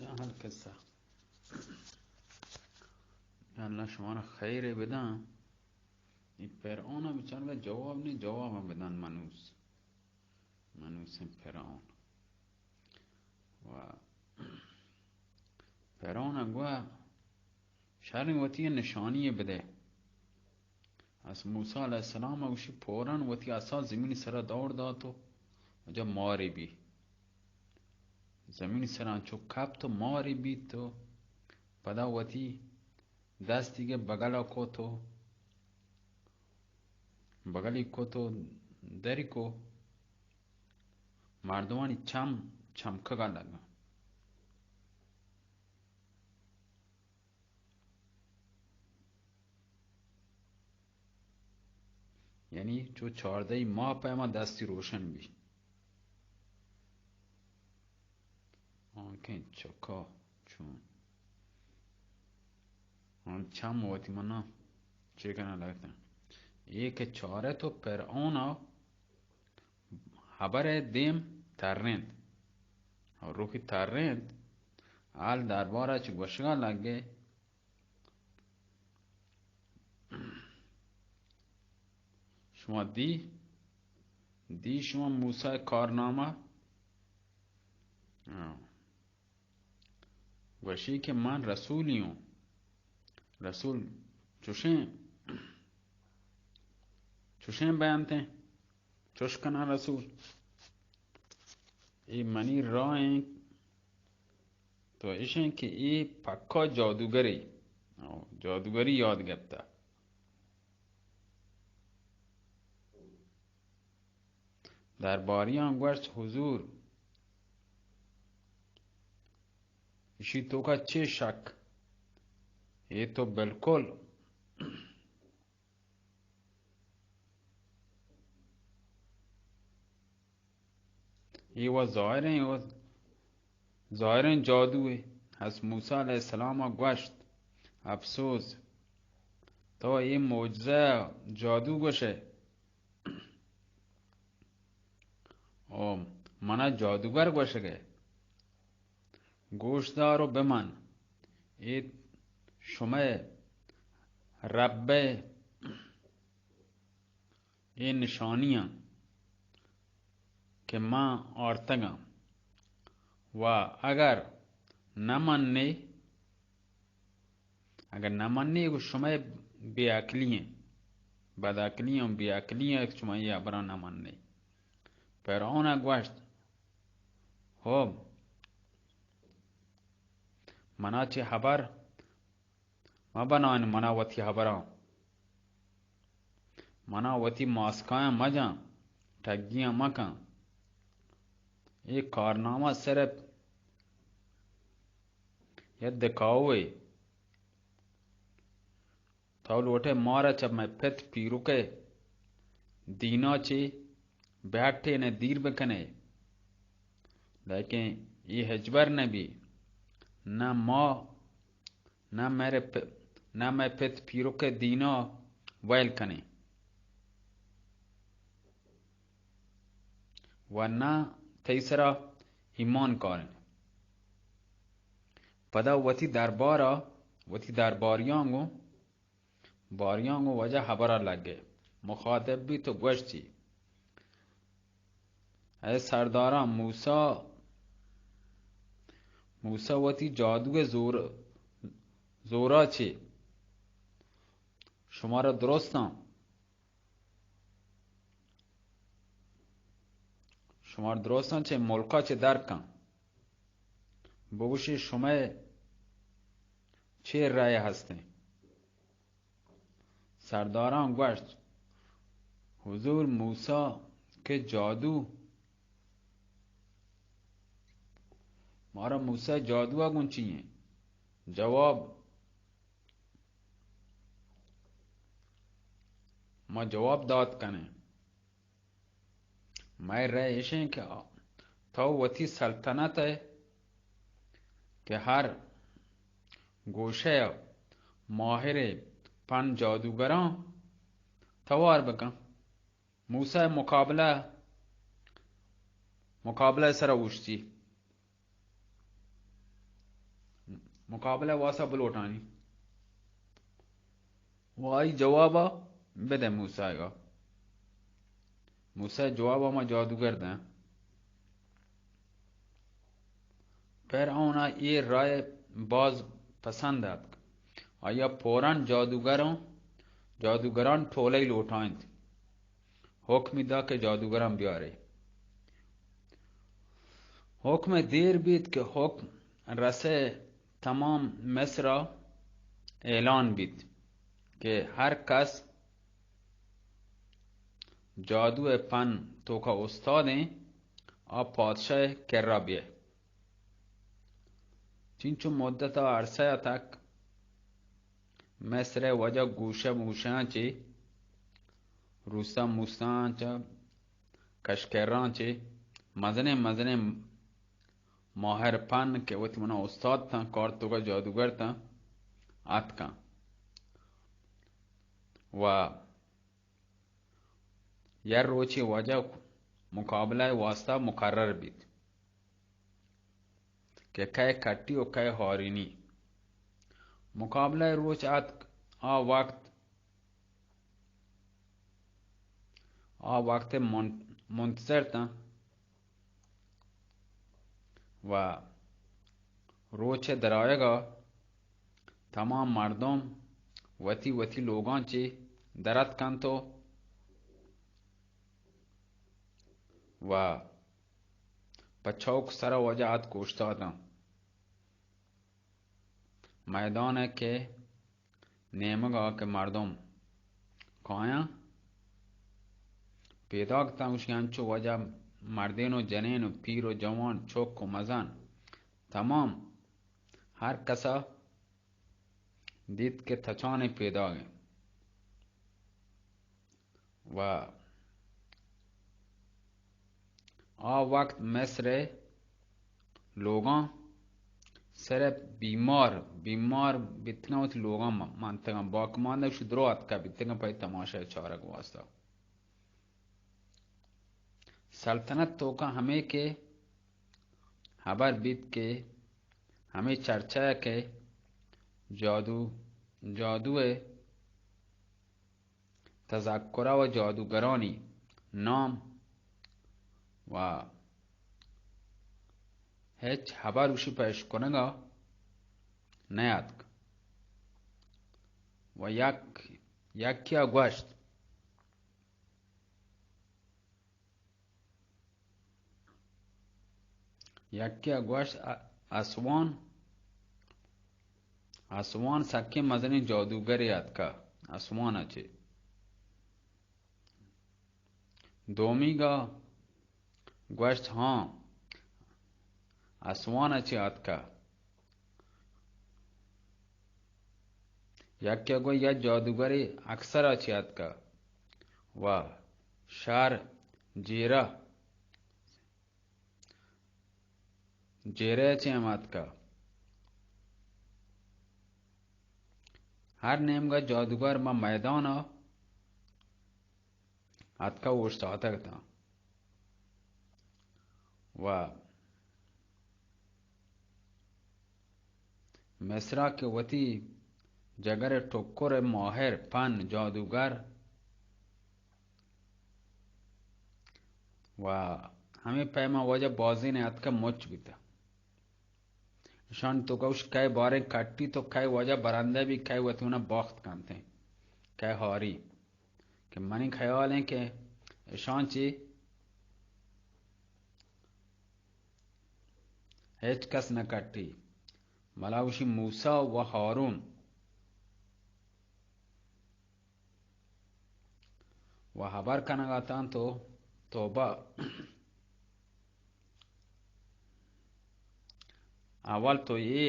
جاہل قصہ۔ یا اللہ شمارا خیر بدان۔ اے فرعون بچار کا جواب نہیں، جواب ہم بدان منوس۔ منوس فرعون۔ و فرعون گوا شریں وتی نشانی بدے۔ از موسی علیہ السلام ء گوشی، فوراً وتی عصا زمین سرا دور دات و جا مارے بی۔ زمین سرا چو کپت و مارے بیت و پدا وتی دستی کے بگل کت و بگلی کت و دری کو مردمانی چم چمکگا لگا۔ یعنی چو چاردہ ماہ پیما دستی روشن بی۔ آنکیں چکا چون۔ آن چم وتی منا چے کنا لگتن۔ اے کہ چارت و فرعون ہبر ء دیم ترینت۔ اور روکی ترینت، حال دربار ء چہ گوشگا لگے۔ شما دی، دی شما موسی کارنامہ۔ ہاں۔ گوشی کہ من رسولی ہوں۔ رسول چوشیں، چوشیں بیانتیں، چوش کناں رسول۔ اے منی راہ ایں تو اشیں کہ اے پکا جادوگرے۔ او، جادوگری یاد گپتا۔ درباریاں گوشت، حضور، اشی توکا چے شک؟ اے تو بالکل اے و ظاہریں، و ظاہریں جادوے۔ حضرت موسی علیہ السلام ء گوشت، افسوس، تو اے معجزہ ء جادو گوشے۔ او منا جادوگر گوشگے۔ گوشدار و بمن، اے شمئے رب ء اے نشانیاں کہ من آرتگاں، و اگر نہ مننے، اگر نہ مننے، گو شمئے بے عقلی ایں، بد عقلی ایں، بے عقلی ایں کہ شما اے ہبراں نہ مننے۔ فرعون ء گوشت، ہو، منا چہ ہبر مہ بنائین، منا وتی ہبراں، منا وتی ماسکایاں مجن، ٹگیاں مکن۔ اے کارنامہ صرف یک دکاؤے۔ تو لوٹے مارا چہ مئے پت پیرک ء دینا چہ بہٹینے، دیر بکنے، لیکن اے ہچبر نہ بی۔ نہ ما، نہ مئے پ-، نہ مئے پت پیرک ء دینا ویل کنیں و نہ تئی سرا ایمان کاریں۔ پدا وتی دربارا، وتی درباریاں گوں باریاں گوں واجہ ہبرا لگے، مخاطب بیت و گوشتی، اے سرداراں، موسی، موسی وتی جادوئے زور، زورا چہ شمارا درستاں، شمارا درستاں چہ ملکا چہ در کن۔ بگوشی، شمئے چے رائے ہستیں؟ سرداراں گوشت، حضور، موسی کہ جادو، مارا موسی جادو ء گوں چی ایں؟ جواب، ما جواب دات کنیں۔ مئے رائے ایش انت کہ تو وتی سلطنت ء کہ ہر گوشہ ء ماہر پن جادوگراں توار بکن۔ موسی مقابلہ، مقابلہ سر اوشتی۔ مقابلہ واسا بلوٹانی۔ و آئی جوابا بدے موسیٰ گا۔ موسیٰ جوابا ما جادوگر دیں۔ فرعونا اے رائے باز پسند اتک۔ آیا فوراً جادوگراں، جادوگران ٹولئی لوٹائینت۔ حکمی دا کہ جادوگراں بیارے۔ حکم دیر بیت کہ حکم رسے تمام مصرا اعلان بیت کہ ہر کس جادو پن توکا استادیں، آ پادشاہ کرا بیئے۔ چنچو مدتا عرصہ تک مصر ء واجہ گوشہ موشاں چہ، روساں موساں چہ، کشکراں چہ، مزنیں مزنیں ماہر پن کہ وتی منا استاد تاں، کار توکا جادوگر تاں، اتکاں۔ و یک روچے واجہ مقابلہ ء واسطہ مقرر بیت کہ کئے کٹی و کئے ہارینی۔ مقابلہ ء روچ اتک، آ وقت، آ وقت من-، منتظر تاں۔ و روچ ء درآیگ ء تمام مردم وتی وتی لوگاں چہ در اتکنت و، و پہ چوک سر ء واجہ اتک اوشتاتاں۔ میدان ء کہ نیمگ ء کہ مردم کایاں پیداک تاں، گوشی انچو واجہ مردین و جنین و پیر و جوان، چک و مزن، تمام ہر کسا دیت کہ تچانے پیداگیں۔ و آ وقت مصر ء لوگاں صرف بیمار، بیمار بیتگاں، وتی لوگاں م-، منتگاں، باقماندہ شو درو اتکا بیتگاں پہ تماشا چارگ واسطہ۔ سلطنت توکا ہمے کہ ہبر بیت کہ ہمے چرچہ کہ جادو، جادو ء تذکرہ و جادوگرانی نام و ہچ ہبر اوشی پیش کنگا نیاتک۔ و یک، یکیا گوشت، یکیا گوشت، ا-، اسوان، اسوان سکیں مزنیں جادوگرے اتکا، اسوان ء چہ۔ دومیگا گوشت، ہاں، اسوان ء چہ اتکا۔ یکے گو یا جادوگرے اکسر ء چہ اتکا و شہر جیرہ، جیرہ ء چہ ہم اتکا۔ ہر نیمگا جادوگر ما میدان ء اتکا اوشتاتگ اتاں۔ و مصرا کہ وتی جگر ء ٹکر ء ماہر پن جادوگر و ہمے پیما واجہ بازین ء اتکا مچ بیتا۔ اشان تو گوش کئے باریں کٹی تو کئے واجہ برندہ بی، کئے وتی منا باخت کنتیں، کئے ہاری۔ کہ منی خیال ہیں کہ اشان چی ہچ کس نہ کٹی، بلا گوشی موسیٰ و ہارون و ہبر کنگا تاں تو توبہ۔ اول تو اے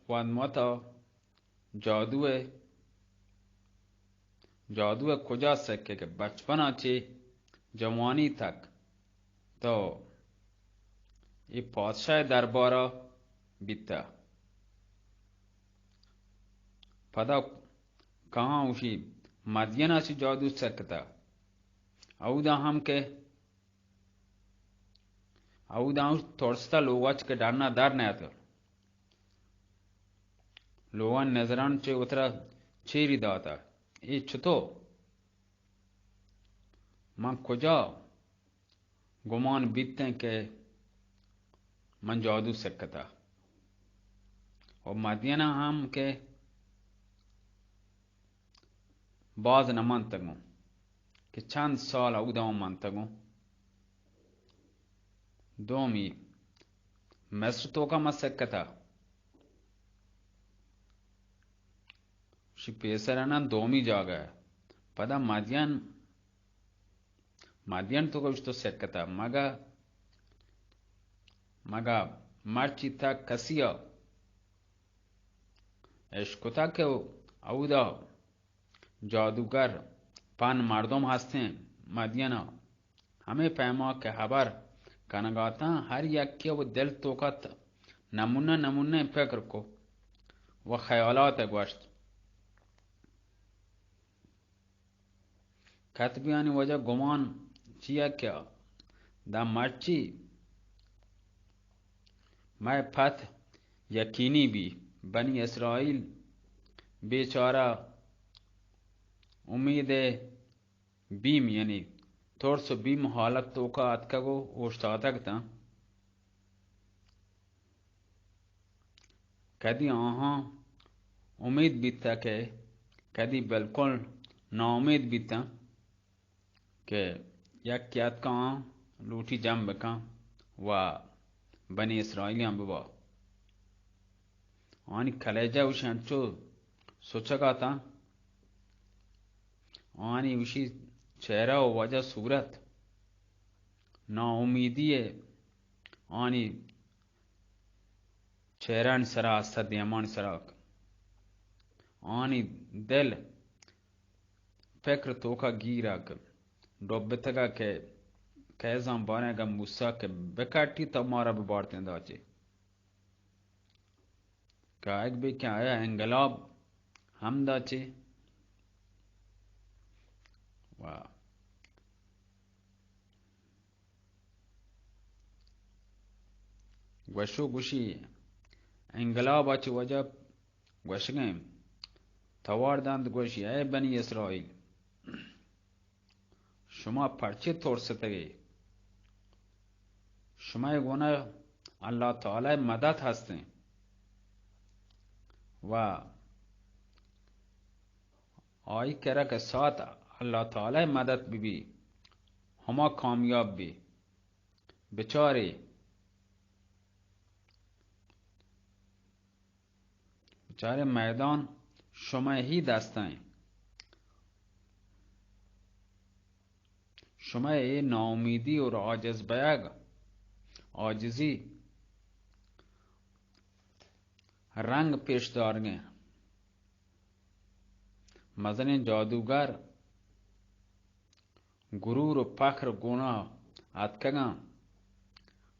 وند متا جادو ء، جادو ء کجا سکے کہ بچپن ء چہ جوانی تک تو اے پادشاہ ء دربار ء بیتہ۔ پدا کہاں اوشی مدین ء چہ جادو سکتہ۔ اودا ہم کہ اودا اوش ترستہ لوگا چہ کہ ڈنا در نیاتہ۔ لوگان نظران چہ وترا چیری داتا۔ اے چتو؟ من کجا گمان بیتیں کہ من جادو سکتا؟ و مدین ہم کہ باز نہ منتگوں کہ چند سال اودا منتگوں۔ دومی، مصر توکا ما سکتا۔ شی پیسر اناں دومی جاگہ۔ پدا مدین، مدین توکا گوشتو سکتا۔ مگا، مگا مرچی تا کسیا اشکتا کہ اودا جادوگر پن مردم ہستیں مدینا۔ ہمے پیما کہ ہبر کنگاتاں، ہر یکے و دل توکا نمونہ نمونہ پکر کو و خیالات گوشت۔ کتبیانی وجہ گمان چیا کہ دا مرچی مئے پت یقینی بی۔ بنی اسرائیل بیچارہ امید بیم، یعنی ترس و بیم حالت توکا اتکگ و اوشتاتگ تاں۔ کدی آہاں امید بیتہ کہ کدی بالکل ناامید بیتاں کہ یکے اتکاں لوٹی جم بکاں و بنی اسرائیلیاں ببا۔ آنی کلیجہ وشی انچو سچگ اتاں، آنی وشی چہرہ و وجہ صورت ناامیدی آنی چہرانی سرا است، دیمانی سرا۔ آنی دل فکر توکا گیرگ ڈوبتگا کہ کئے زان باریں اگاں موسی کہ بکٹی تو مارا ببارتیں داچے۔ کہ آیگ بی کہ آیا انقلاب ہم داچے۔ و گوشو گوشی، انقلاب ء چہ وجہ گوشگیں توار دنت، گوشی، اے بنی اسرائیل، شما پرچے ترستگے؟ شمئے گونا اللہ تعالی مدد ہستیں و آئی کرا کہ سات اللہ تعالی مدد ببی، ہما کامیاب بی۔ بچارے، بچارے میدان شمئے ہی دستیں۔ شمئے اے ناامیدی اور عاجز بیگ، عاجزی رنگ پیش دارگیں۔ مزنیں جادوگر گرور و پخر گونا اتکگاں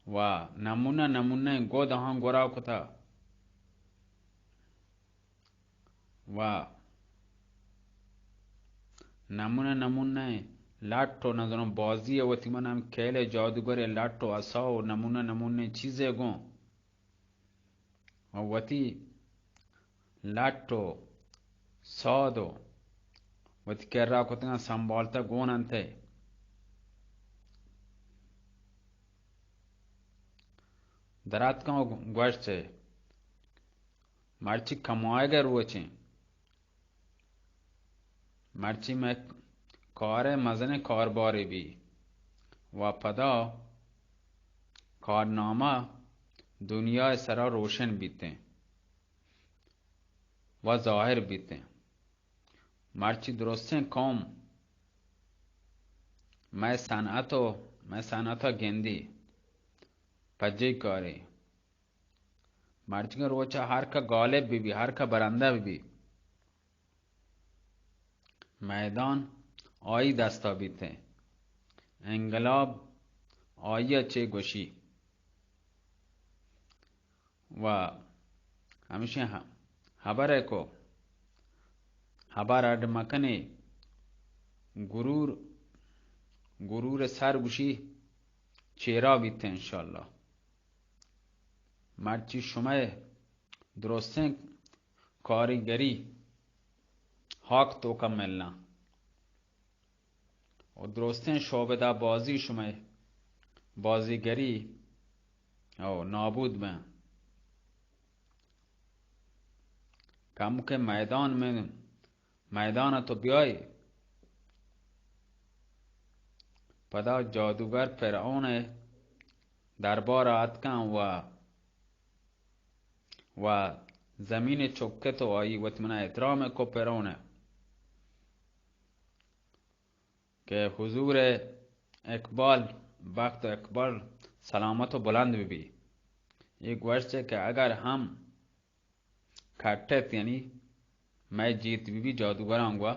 و نمونہ نمونہ گد آہاں گورا کتا و نمونہ نمونہ لٹ و نزانو بازی وتی من ہم کیلے جادوگرے لٹ و عصا و نمونہ نمونہ چیزے گوں و وتی لٹ و ساد و وتی کرا کتگاں سنبھالتا گون انت۔ دراتکاں و گوشت، مرچی کمائگ ء روچیں۔ مرچی مئے کار ء مزنیں کاربارے بی و پدا کارنامہ دنیا ء سرا روشن بیتیں و ظاہر بیتیں۔ مرچی درستیں قوم مئے صنعت و مئے صنعت ء گندی پجے کارے۔ مرچیگیں روچ ء ہر کہ غالب بہ بی، ہر کہ برندہ بہ بی، میدان آئی دستا بیت ء انقلاب آئی ء چے گوشی۔ و ہمیشیں ہ-، ہبر ء کو ہبر اڈ مکنے، گرور، گرور ء سر گوشی چیرا بیت انشاءاللہ۔ مرچی شمئے درستیں کاریگری ہاک توکا ملنا و درستیں شعبہ دا بازی شمئے بازیگری او نابود بیں۔ کمکے میدان میں، میدان تو بیائی۔ پدا جادوگر فرعون دربار آتکاں و، و زمین چکت و آئی وت منا احترام کو فرعون کہ حضور اقبال، بخت و اقبال سلامت و بلند ببی۔ یہ گوشت کہ اگر ہم کٹت، یعنی مئے جیت ببی جادوگراں گوا،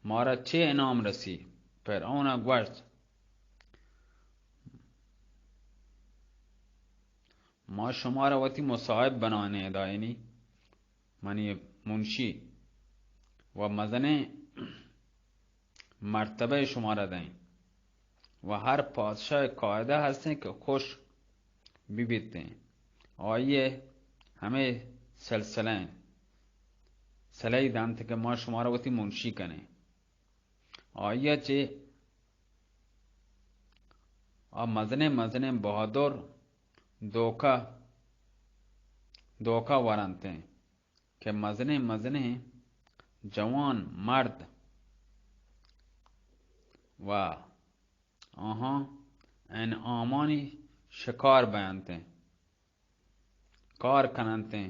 مارا چے انعام رسی؟ فرعون گوشت، ما شمارا وتی مصاحب بنانے دا، یعنی منی منشی و مزنیں مرتبہ شمارا دیں و ہر پادشاہ قاعدہ ہستیں کہ خوش ببیتیں۔ آئیے ہمے سلسلہ ہیں، سلحی دنت کہ ما شمارا وتی منشی کنیں۔ آئیا چے آ مزنیں مزنیں بہادر دھوکہ، دھوکہ ورنتیں کہ مزنیں مزنیں جوان مرد و آہاں انعامانی شکار بینتیں، کار کننتیں۔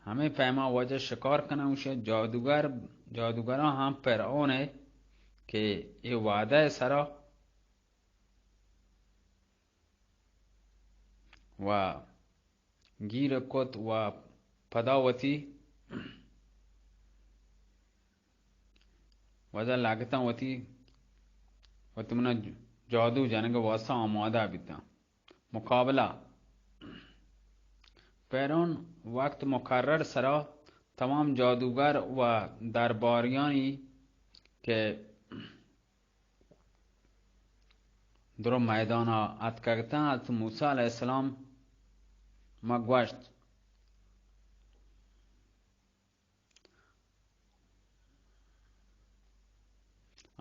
ہمے پیما واجہ شکار کناں، گوشے جادوگر، جادوگراں ہم فرعون ء کہ اے وعدہ ء سرا و گیر کت و پدا وتی واجہ لگتاں وتی، وتی منا جادو جنگ واسطہ آمادہ بیتاں۔ مقابلہ۔ فرعون وقت مقرر سرا تمام جادوگر و درباریانی کہ درو میدانا اتکگتاں، حضرت موسی علیہ السلام ما گوشت،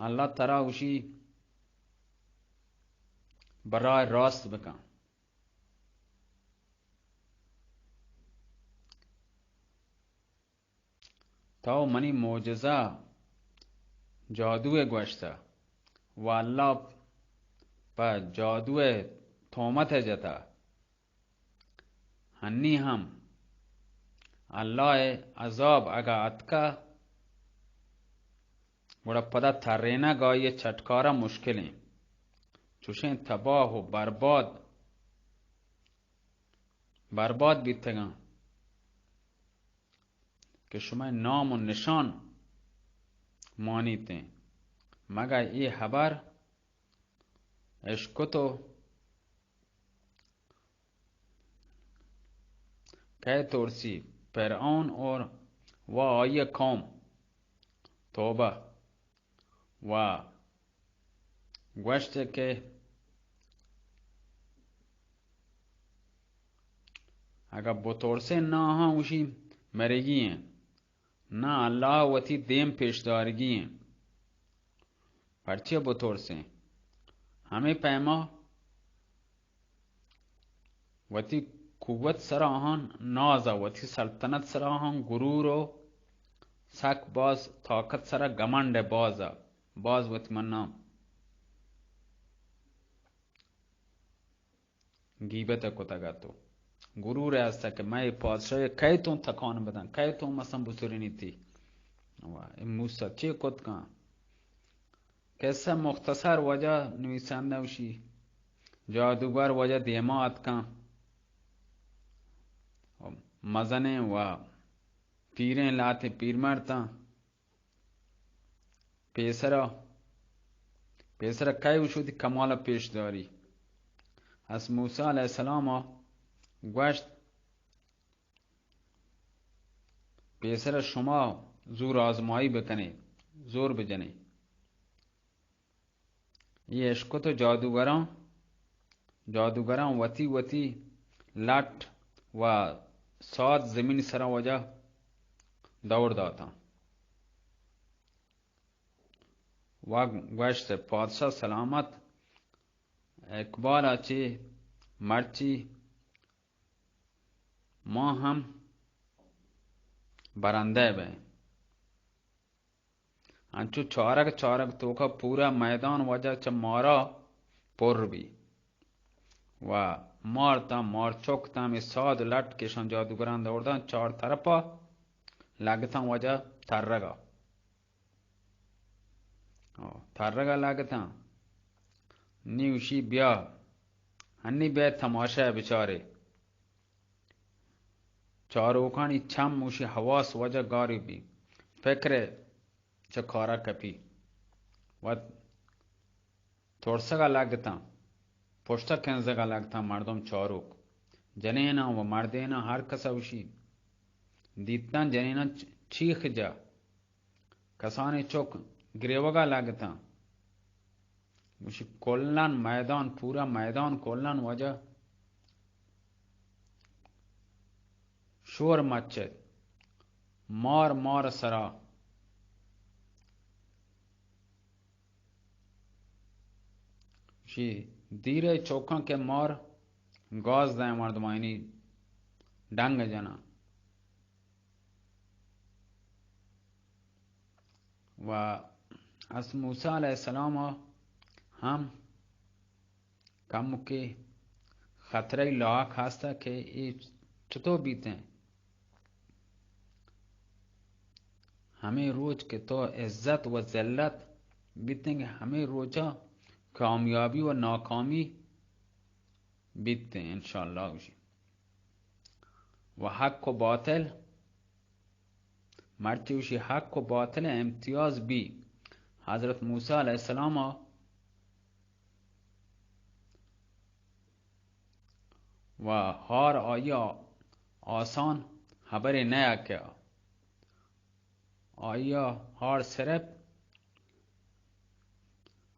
اللہ ترا گوشی براہ راست بکن۔ تو منی معجزہ جادو ء گوشتہ و اللہ پہ جادو ء تہمت ء جتہ۔ ہنی ہم اللہ ء عذاب اگاں اتکہ، گڑا پدا ترینگ آئی ء چٹکارا مشکلیں۔ چوشیں تباہ و برباد، برباد بیتگاں کہ شمئے نام و نشان مانیتیں، مگہ اے ہبر اشکتو؟ کئے ترسی؟ فرعون اور و آئی قوم۔ توبہ۔ و گوشت کہ اگاں بترسیں، نہ آہاں گوشی مرگی ایں، نہ اللہ وتی دیم پیش دارگی ایں۔ پرچے بترسیں؟ ہمے پیما وتی قوت سرا آہاں ناز ء، وتی سلطنت سرا آہاں غرور و سک باز طاقت سرا گمنڈ ء باز ء، باز وتی منا گیبت ء کتگ ات و غرور ء است کہ مئے پادشاہ کئے توں تکان بدن، کئے توں مثلاً بسرینیتی۔ و اے موسی چے کت کن؟ قصہ مختصر، واجہ نویسندہ گوشی، جادوگر واجہ دیما اتکاں، مزنیں و پیریں لاتیں پیرمرتاں، پیسرا، پیسرا کئے گوشی وتی کمالا پیش داری۔ از موسی علیہ السلام گوشت، پیسر شما زور آزمائی بکنے، زور بجنے۔ اے اشکت و جادوگراں، جادوگراں وتی وتی لٹ و ساد زمین سرا وجہ دور داتاں و گوشت، پادشاہ سلامت، اقبال ءَ چہ مرچی ما ہم برندہ بیں۔ انچو چارگ چارگ توکا پورا میدان وجہ چہ مارا پر بی و مار تاں، مار چک تاں، ہمے ساد لٹ کہ اشاں جادوگراں دور داں، چار طرفا لگتاں وجہ ترگا۔ آ، ترگا لگتاں۔ نی گوشی، بیا، ہنی بیا تماشا بچارے۔ چاروکانی چم گوشی حواس وجہ گاری بی، فکر چہ کارا کپی۔ و ترسگا لگتاں، پشتا کنزگا لگتاں مردم چاروک۔ جنیناں و مردیناں ہر کسا گوشی دیتاں، جنیناں چ-، چیخ جا۔ کسانیں چک گریوگا لگتاں۔ گوشی، کلن میدان، پورا میدان کلن وجہ شور مچت۔ مار مار سرا۔ گوشی، دیرے چوکاں کہ مار گاز دیں مردمانی ڈنگ جناں۔ و از موسی علیہ السلام ہم کمکے خطرہ لاحق ہست کہ اے چطور بیتیں۔ ہمے روچ کہ تو عزت و ذلت بیتیں کہ ہمے روچا کامیابی و ناکامی بیتیں انشاءاللہ گوشی۔ و حق و باطل، مرچی گوشی حق و باطل امتیاز بی۔ حضرت موسی علیہ السلام و ہار آئی آسان حبرے نیا کہ آئی ہار صرف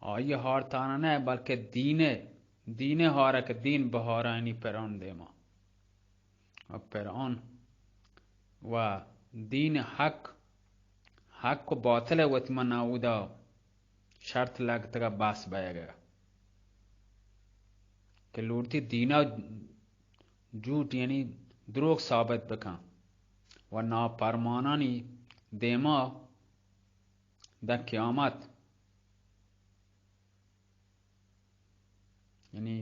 آئی ہار تانا نہ، بلکہ دین، دین ہارا کہ دین بہارانی فرعون دیما۔ و فرعون و دین حق، حق و باطل وتی من اودا شرط لگتگا بحث بیگا کہ لوٹی دینا جھوٹ یعنی دروغ ثابت بکن و نافرمانانی دیما داں قیامت، یعنی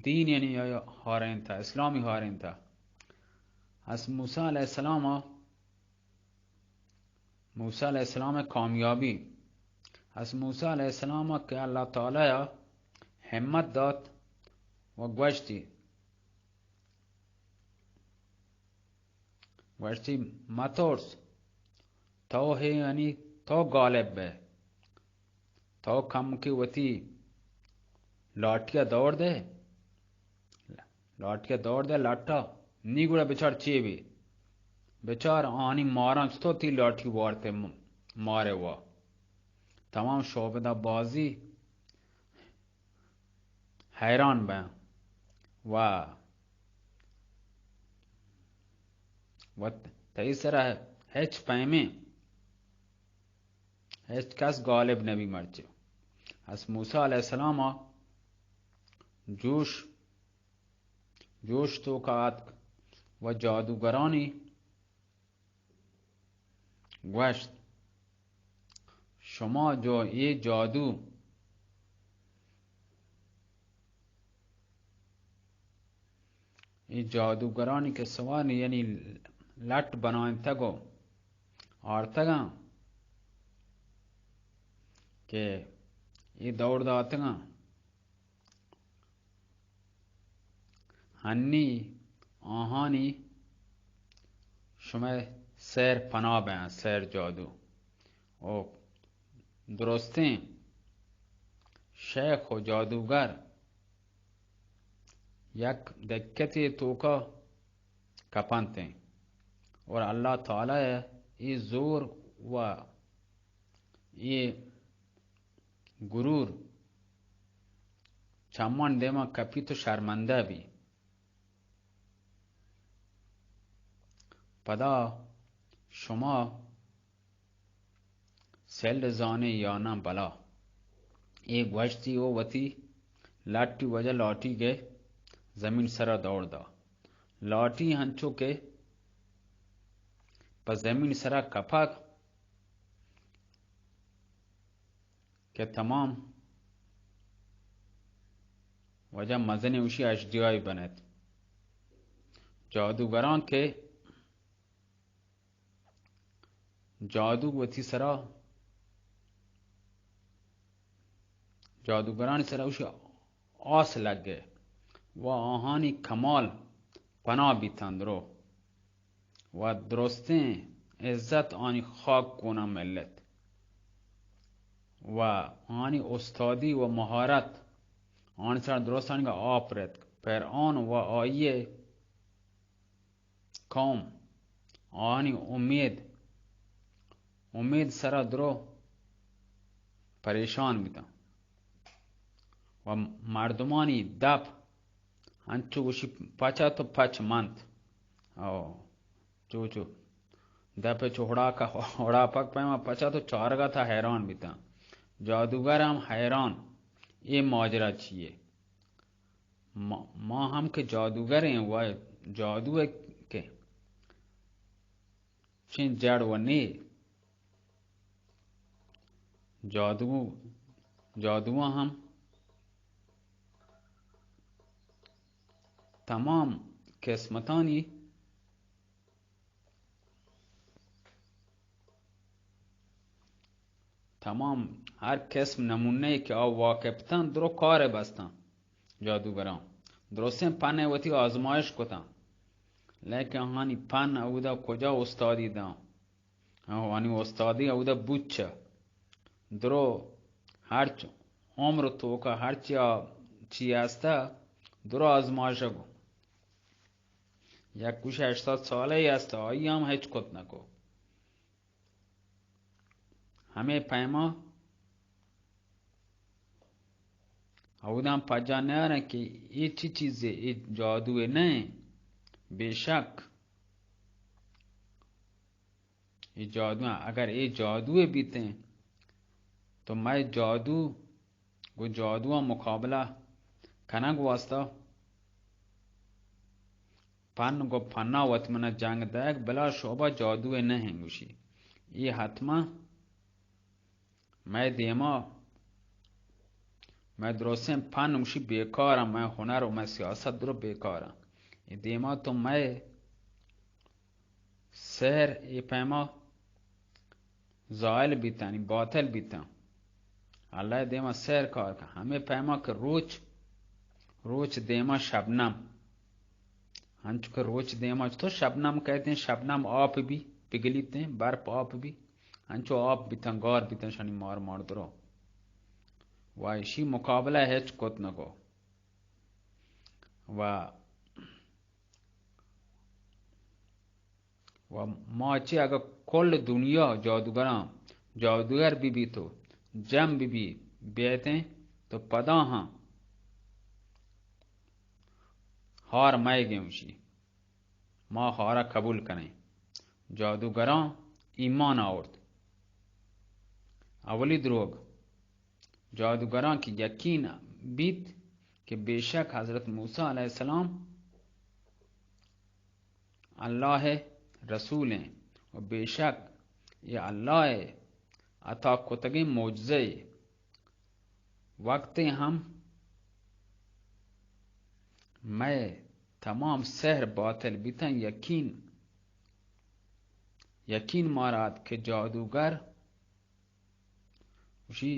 دین یعنی آیا ہارینتا، اسلامی ہارینتا۔ از موسی علیہ السلام، موسی علیہ السلام کامیابی، از موسی علیہ السلام کہ اللہ تعالی ہمت دات و گوشتی، گوشتی، مترس، تو ہے یعنی تو غالب بے، تو کم کی وتی لاٹیا دور دے، لاٹیا دور دے لاٹا، نی گڑا بچار چی بی، بچار آنی ماراں چطور تی لاٹی وارتے م-، مارے وا۔ تمام شعبدہ بازی حیران بیں و، و تئی سرا ہچ پیمیں ہچ کس غالب نبی مرچی۔ از موسی علیہ السلام جوش، جوش توکا آتک و جادوگرانی گوشت، شما جو اے جادو، اے جادوگرانی کہ سوار یعنی لٹ بنائینتگ و آرتگاں کہ اے دور داتگاں۔ ہنی آہانی شمئے سیر پناہ بیاں، سیر جادو۔ او درستیں شیخ و جادوگر یک دکتے توکا کپنتیں اور اللہ تعالی اے زور و اے گرور چمان دیما کپیت و شرمندہ بی۔ پدا شما سل زانے یا نہ بلا۔ اے گوشتی و وتی لٹی وجہ لاٹی گئے زمین سرا دور دا۔ لاٹی ہنچو کہ پہ زمین سرا کپگ کہ تمام وجہ مزنیں اوشی اشدیائی بنت۔ جادوگراں کہ جادو وتی سرا، جادوگرانی سرا اوشی آس لگے و آہانی کمال پناہ بیتن درو و درستیں عزت آنی خاک گونا ملت و آنی استادی و مہارت آنی سرا درستانی آپ رتک۔ فرعون و آئیے قوم آنی امید، امید سرا درو پریشان بیتن و مردمانی دپ انچو گوشی پچ ات و پچ منت۔ او، چو چو دپ چو ہڑاکا، ہڑاپک پیما پچ ات و چارگا تا حیران بیتن۔ جادوگر ہم حیران، اے ماجرا چیے؟ ما، ما ہم کہ جادوگر ایں و جادو کہ چین جڑ و نے۔ جادو، جادو ہم تمام قسمتانی، تمام ہر قسم نمونے کہ آ واقف تن درو کار بستن۔ جادوگراں درستیں پن وتی آزمائش کتن، لیکن آہانی پن اودا کجا استادی داں؟ آہانی استادی اودا بوچ۔ درو ہرچ عمر توکا ہرچی آ چی ہستا، درو آزمائش گو۔ یک گوش ہشتاد سالہ ہستا، آئی ہم ہچ کت نکو۔ ہمے پیما اوداں پجا نیارن کہ اے چی چیزے، اے جادوے نہ انت۔ بے شک اے جادو انت۔ اگر اے جادوے بیتیں تو مئے جادو گوں جادواں مقابلہ کنگ واسطہ پن گوں پنا وت منا جنگ دئیگ، بلا شعبہ جادوے نہ انت گوشی۔ اے حتما مئے دیما، مئے درستیں پن گوشی بیکار انت، مئے ہنر و مئے سیاست درو بیکار انت۔ اے دیما تو مئے سحر اے پیما زائل بیتن، باطل بیتن۔ اللہ ءِ دیما سحر کار کن۔ ہمے پیما کہ روچ، روچ دیما شبنم۔ انچو کہ روچ دیما تو شبنم کئیتیں، شبنم آپ بی، پگلیتیں، برپ آپ بی۔ انچو آپ بیتن، گار بیتن، شانی مار مار درو۔ و ایشی مقابلہ ہچ کت نکو۔ و و ما چہ اگہ کل دنیا جادوگراں، جادوگر بہ بیت و جم بہ بی، بیتیں تو پدا ہاں ہار مئیگیں گوشی، ما ہارا قبول کنیں۔ جادوگراں ایمان آورت۔ اولی دروگ، جادوگراں کہ یقین بیت کہ بے شک حضرت موسی علیہ السلام اللہ ءِ رسول انت و بے شک اے اللہ ءِ عطا کتگیں معجزہ ءِ وقتے ہم مئے تمام سحر باطل بیتن۔ یقین، یقین مارا ات کہ جادوگر گوشی،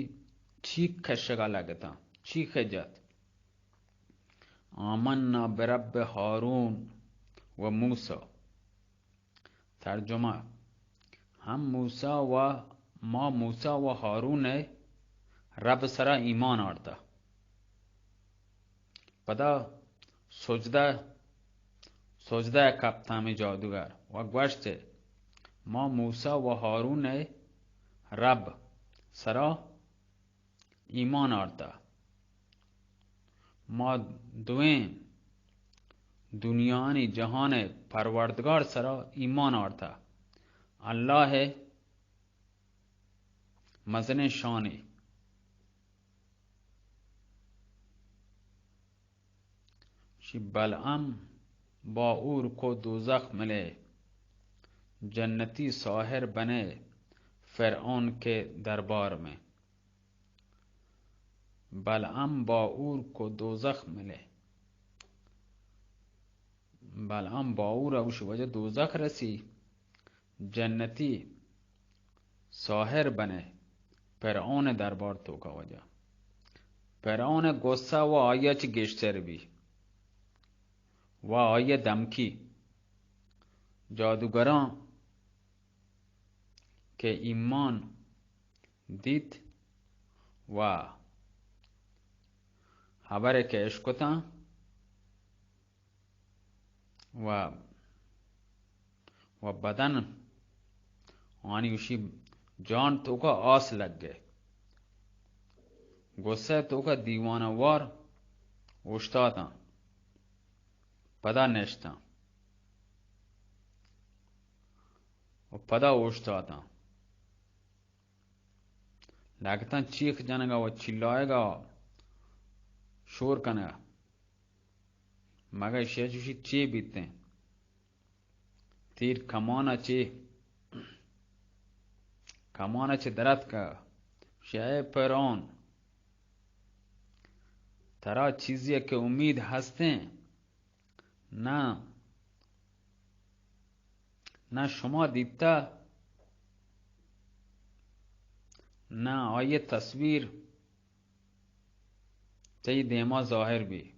چیک کشگا لگتاں، چیک جت، آمنا برب ہارون و موسی۔ ترجمہ، ہم موسی و ما موسی و ہارون ءِ رب سرا ایمان آرتا۔ پدا سجدہ، سجدہ ءَ کپت ہمے جادوگر و گوشت، ما موسی و ہارون ءِ رب سرا ایمان آرتا۔ ما دوئیں دنیانی جہان پروردگار سرا ایمان آرتا۔ اللہ مزنیں شانے۔ شی بلعم باعور کو دوزخ ملے، جنتی ساحر بنے فرعون کے دربار میں۔ بلعم باعور کو دوزخ ملے۔ بلعم باعور اوش وجہ دوزخ رسی، جنتی ساحر بنے، فرعون دربار توکا وجہ۔ فرعون غصہ و آیا چی گیشتر بی، و آیا دمکی جادوگراں کہ ایمان دیت و حبر کہ اشکتاں و، و بدن آنی وشی جان توکا آس لگے۔ غصہ توکا دیوانہ وار اوشتاتاں، پدا نشتاں و پدا اوشتاتاں۔ لگتاں چیخ جنگا و چلائگا، شور کنگا۔ مگہ ایشی چوشی چے بیتیں؟ تیر کمانا چے، کمانا چے دراتکا۔ شے اے فرعون، ترا چیزی کہ امید ہستیں؟ نہ، نہ شما دیتا، نہ آئی تصویر تئی دیما ظاہر بی۔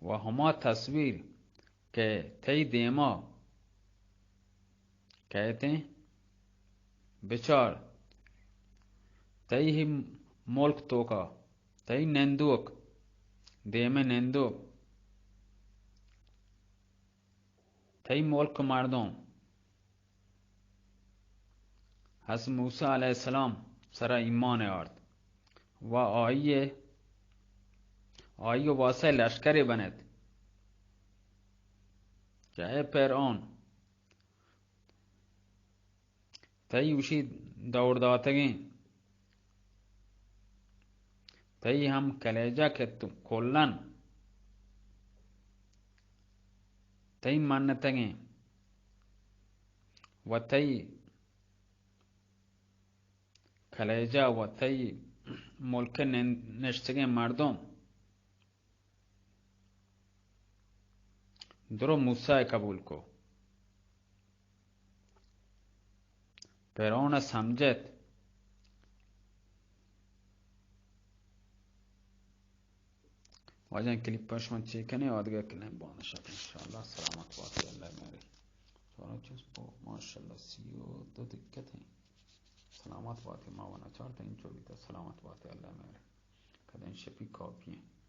و ہما تصویر کہ تئی دیما کئیتیں، بچار، تئی ہی ملک توکا، تئی نندوک، دیمے نندوک، تئی ملک مردم، حضرت موسی علیہ السلام سرا ایمان آرت و آئی، آئی واسطہ لشکرے بنت۔ کہ اے فرعون، تئی وشی دور داتگیں، تئی ہم کلیجہ کہ تو کلن تئی منتگیں و تئی کلیجہ و تئی ملک نشتگیں مردم درو موسی قبول کو۔ فرعون سمجھت۔ واجہ کلیپ پر شما چیک کنے، آدگہ کلیم بانشت انشاءاللہ۔ سلامت باتے، اللہ میارے۔ سوارا چوز پو، ماشاءاللہ، سی و دو دقت ہیں۔ سلامت باتے، ما ونا چارتا انچو بیتا، سلامت باتے، اللہ میارے۔ کدیں شپی کافی ہیں۔